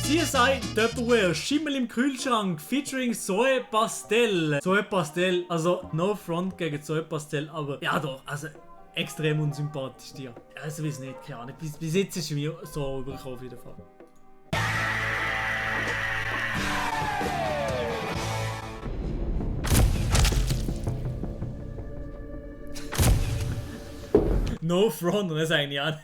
CSI Tupperware Schimmel im Kühlschrank featuring Zoe Pastel. Zoe Pastel, also no front gegen Zoe Pastel, aber ja doch, also extrem unsympathisch dir. Also weiß nicht, keine Ahnung. Bis jetzt ist mir so übergekommen auf jeden Fall. No front, und das eigentlich ja.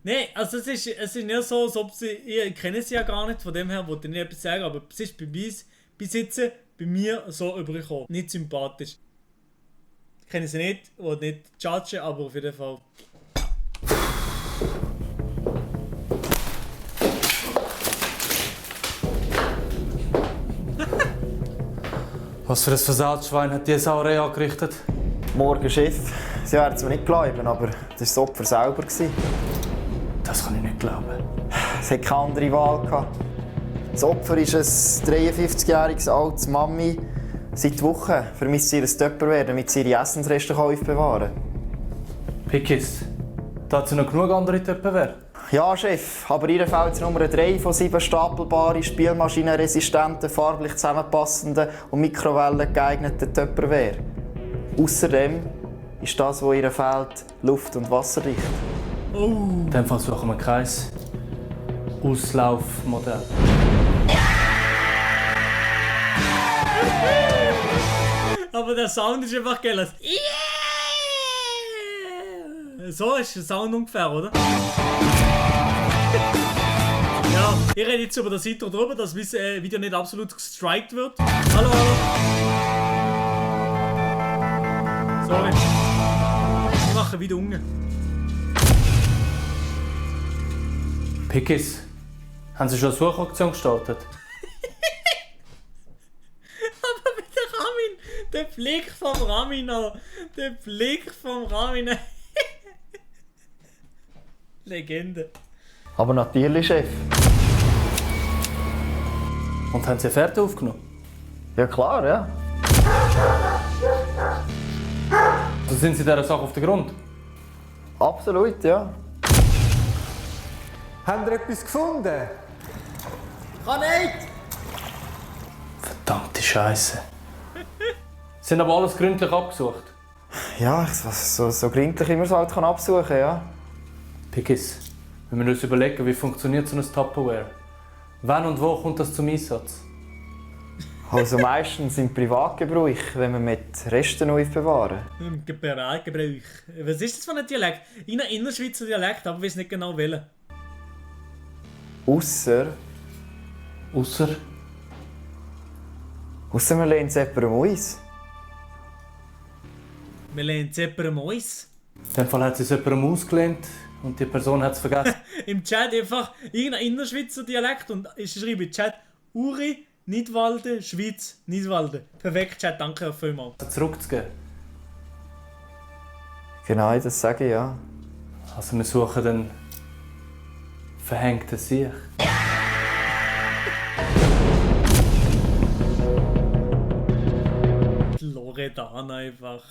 Nein, also es ist nicht so, als ob sie. Ich kenne sie ja gar nicht, von dem her wollte ich nicht etwas sagen, aber es ist bis jetzt bei mir so übergekommen. Nicht sympathisch. Ich kenne sie nicht, wollte nicht judgen, aber auf jeden Fall. Was für ein Versatzschwein hat die Sauerei angerichtet? Morgen, Chef. Sie werden es mir nicht glauben, aber das war das Opfer selber. Das kann ich nicht glauben. Es hatte keine andere Wahl. Das Opfer ist ein 53-jähriges altes Mami. Seit Wochen vermisst sie ihr Tupperware, damit sie ihre Essensreste aufbewahren kann. Pickis, da hat sie noch genug andere Tupperware. Ja, Chef, aber ihr fehlt Nummer 3 von 7 stapelbaren, spielmaschinenresistenten, farblich zusammenpassenden und Mikrowellen geeigneten Tupperware. Außerdem ist das, was ihr fehlt, luft- und wasserdicht. Oh! In dem Fall suchen wir kein Auslaufmodell. Aber der Sound ist einfach geil. Yeah! So ist der Sound ungefähr, oder? Ja, ich rede jetzt über das Intro drüber, dass das Video nicht absolut gestrikt wird. Hallo, hallo. Sorry. Ich mache wieder unten. Pickis, haben Sie schon eine Suchaktion gestartet? Aber mit der Ramin, der Blick vom Ramin an. Der Blick vom Ramin. Legende. Aber natürlich, Chef. Und haben Sie eine Fährte aufgenommen? Ja klar, ja. Also sind Sie dieser Sache auf den Grund? Absolut, ja. Habt ihr etwas gefunden? Kann nicht! Verdammte Scheiße. Sie haben aber alles gründlich abgesucht. Ja, so gründlich wie man es halt absuchen kann, ja. Pickis, wenn wir uns überlegen, wie funktioniert so ein Tupperware? Wann und wo kommt das zum Einsatz? Also meistens im Privatgebrauch, wenn wir mit Resten aufbewahren. Im Privatgebrauch. Was ist das für ein Dialekt? Ein Innerschweizer Dialekt, aber ich weiß nicht genau welchen. Ausser Ausser wir lehnen es jemandem aus. Wir lernen jemandem uns. in dem Fall hat sie es jemandem ausgelehnt und die Person hat es vergessen. Im Chat einfach irgendein Innerschweizer Dialekt und ich schreibe im Chat Uri, Nidwalden, Schweiz, Nidwalden. Perfekt, Chat, danke vielmals. Zurückzugeben. Genau, das sage ich, ja. Also wir suchen den verhängten Sieg. Loredana einfach.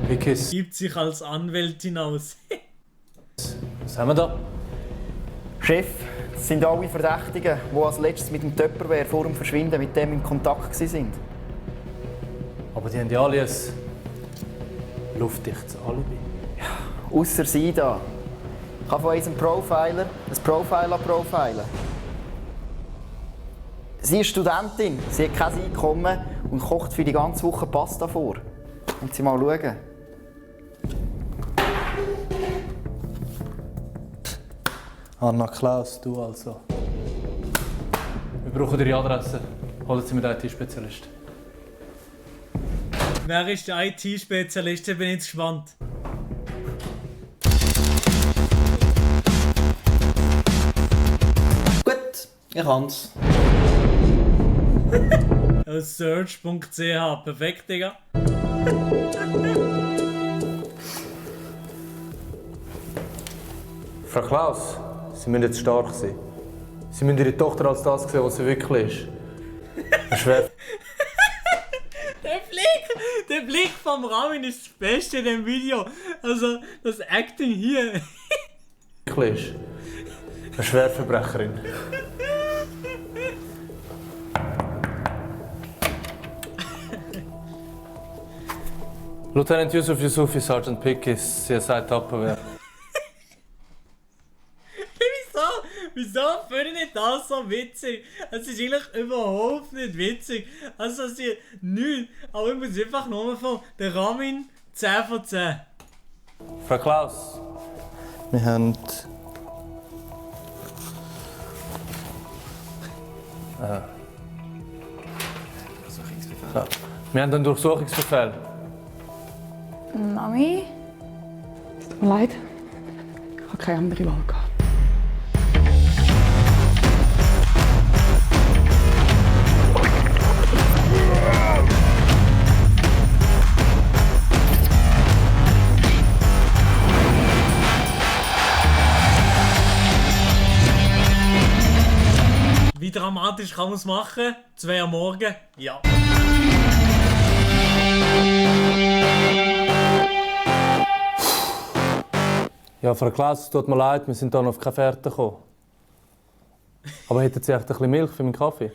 Pickis, Gibt sich als Anwältin aus. was haben wir da? Chef, das sind alle Verdächtigen, die als letztes mit dem Tupperware vor dem Verschwinden mit dem in Kontakt waren. Aber die haben ja alle ein luftdichtes Alibi. Ausser sie da. Ich kann von unserem Profiler ein Profiler profilen. Sie ist Studentin, sie hat kein Einkommen und kocht für die ganze Woche Pasta vor. Können Sie mal schauen. Anna Klaus, du also. Wir brauchen Ihre Adresse. Holen Sie mir den IT-Spezialist. Wer ist der IT-Spezialist? Ich bin jetzt gespannt. Gut, ich kann's. Search.ch, perfekt, Digga. Frau Klaus, Sie müssen jetzt stark sein. Sie müssen Ihre Tochter als das sehen, was sie wirklich ist. Ein schwer Der Blick vom Ramin ist das Beste in dem Video. Also, das Acting hier. wirklich ist. Eine Schwerverbrecherin. Lieutenant Yusuf Yusufi, Sergeant Pickis, CSI Tupperware. Wieso finde ich das so witzig? Es ist eigentlich überhaupt nicht witzig. Also das ist nichts. Aber ich muss einfach nur von der Ramin 10 von 10. Frau Klaus. Wir haben... Ja. Wir haben einen Durchsuchungsbefehl. Mami? Es tut mir leid. Ich habe keine andere Wahl gehabt. Wie dramatisch kann man es machen? 2 am Morgen? Ja. Ja, Frau Klaus, es tut mir leid, wir sind hier noch auf keine Fährte gekommen. Aber hätten Sie echt ein bisschen Milch für meinen Kaffee?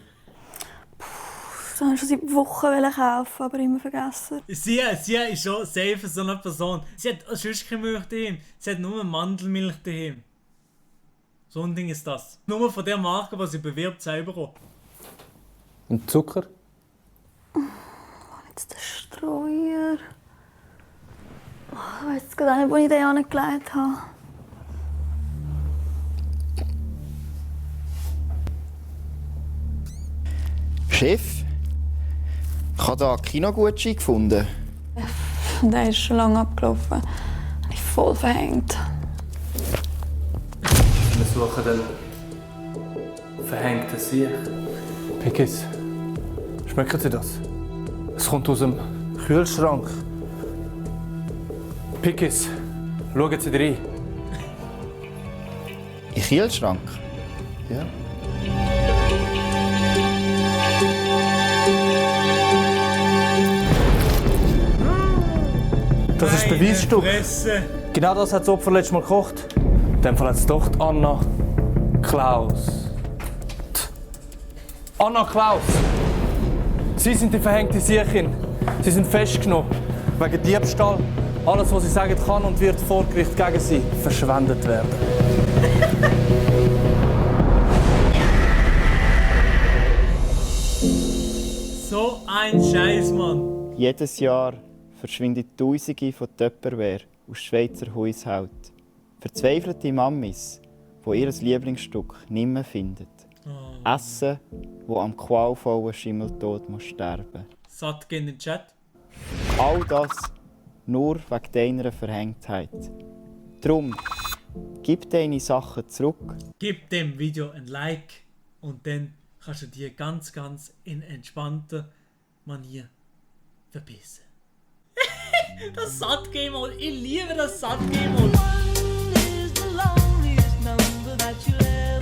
Das wollte ich schon seit Wochen kaufen, aber immer vergessen. Sie ist schon safe so eine Person. Sie hat sonst keine Milch daheim. Sie hat nur Mandelmilch daheim. So ein Ding ist das. Nur von der Marke, die sie bewirbt, selber auch. Und Zucker? Jetzt der Streuer. Ich weiss gar nicht, wo ich den angelegt habe. Chef, ich habe hier einen Kinogutschein gefunden. Der ist schon lange abgelaufen. Ich bin voll verhängt. Wir suchen den verhängten Sieg. Pickis, schmecken Sie das? Es kommt aus dem Kühlschrank. Pickis, schauen Sie rein. Im Kühlschrank? Ja. Das ist Meine Beweisstück. Fresse. Genau das hat das Opfer letztes Mal gekocht. In dem Fall hat es doch die Anna Klaus. Anna Klaus! Sie sind die verhängte Siechin. Sie sind festgenommen. Wegen Diebstahl. Alles, was sie sagen kann und wird vor Gericht gegen sie verschwendet werden. So ein Scheiß, Mann. Jedes Jahr verschwinden Tausende von Tupperware aus Schweizer Haushalten. Verzweifelte Mammis, die ihr Lieblingsstück nicht mehr finden. Essen, das am qualvollen Schimmeltod muss sterben. Satt in den Chat. All das nur wegen deiner Verhängtheit. Drum, gib deine Sachen zurück. Gib dem Video ein Like und dann kannst du dir ganz in entspannter Manier verbissen. Das Satt-Game-Mode, ich liebe das Satt-Game-Mode. One is the loneliest number that you'll ever